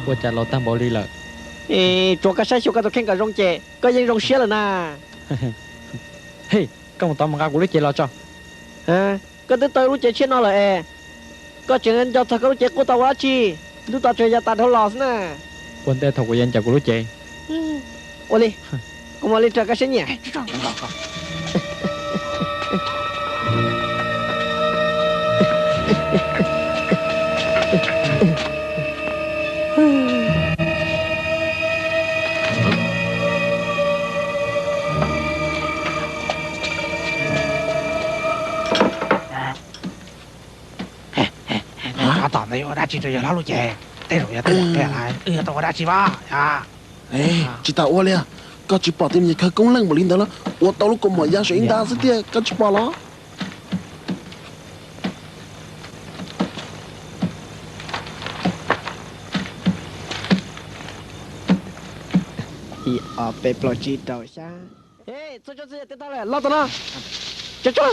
Ua cas los tag npaum li lawm? Tsuas koj saib xyuas koj tus kheej kom zoo ces koj yeej zoo siab lawm na. Hej, koj mus tod mus nqa kuv lub cev los tso. Koj twb tau lub cev tshiab no lawm es koj tseem nco txog koj lub cev qub tau ua dab tsi? Ntub tod tseem yog tas dhau los xwb na. Ua ntej thaum kuv yuav ncaws kuv lub cev. Ua li, kuv mam li raws koj siab nyiam. Tsov tom ntawd yuav ua dab tsi rau yawg hlob lub cev? Tej zaum yog tej qia lawm, wb yuav tau ua dab tsi mas? Tsis tas ua li, koj tsis pom tias nws khawv koob leej npaum li ntawd los ua tau lub kaus mom ya saum ib nta xwb tiag, koj tsis pom los? Ib, ob, peb, plaub, tsib, rau, xya. Txhua txhua txhua, tau lawm, los tau no. Tso tso.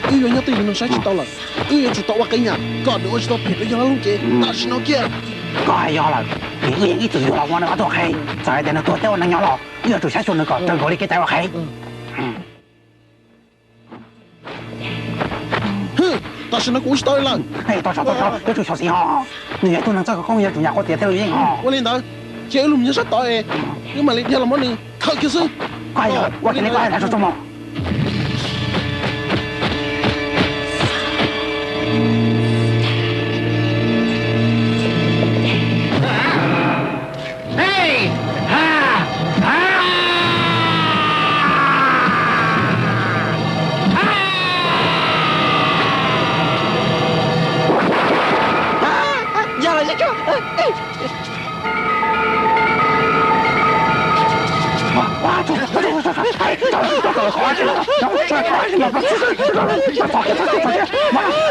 Wb yuav nyob twj ywm no saib tsis tau lawm. Wb yuav tsum tau ua qee yam kom nws ua tsis tau phem rau yawg hlob lub cev tam sim no kiag. Koj hais yog lawm, vim wb yeej ib txwm yuav los ua nws ob tug qhev, txawm hais tias nws tuag thiab ua neej nyob los wb yuav tsum xyab xyuas nws kom raws nkaus li kev cai ua qhev. Tam sim no kuv ua tsis tau li lawm. Tau tso, tau tso, yuav tsum xyuam xim ho. Nws yog ib tug neeg txawj khawv koob, yuav tsum nyam qhuav tiav thiaj li yeej ho. Ua li ntawd, cia wb los nyob sab tod es wb mam li dhia los muab nws khawm kiag xwb. Koj hais yog, ua kiag li koj hais ntag, tso tso mus.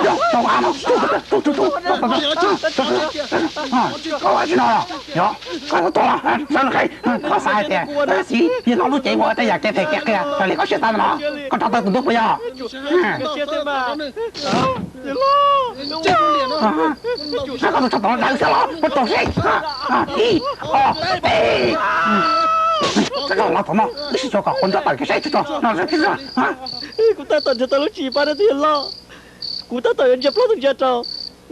Yog lawm, Koj ua tsis no los yog koj ua tuag los? Koj xav hais tias koj txiv yog no lub cev ua tej yam kev phem kev qias raws li koj siab xav ntawd los? Koj rov tawm tus ntug puas yog? Koj tus tsov tom no daws xwb los? Koj tau seb. Ib, ob, peb. Los tom no wb sim xyuas kom qhuav nrov tawm kiag seb tso no. Kuv tab tom nrhiav tau lub tsis pab rau tus yawg loj. Kuv tab tom yuav ntsia plaub tus ntsia rau,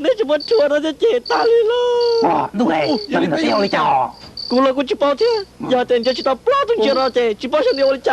neb tsis muab rhuav no thiab ces tag li lauj. Ntuj, yog li ntawd ua li cas? Kuv los kuv tsis paub thiab, yog tias ntsia tsis tau plaub tus ntsia no ces tsis paub xyov nws ua li cas.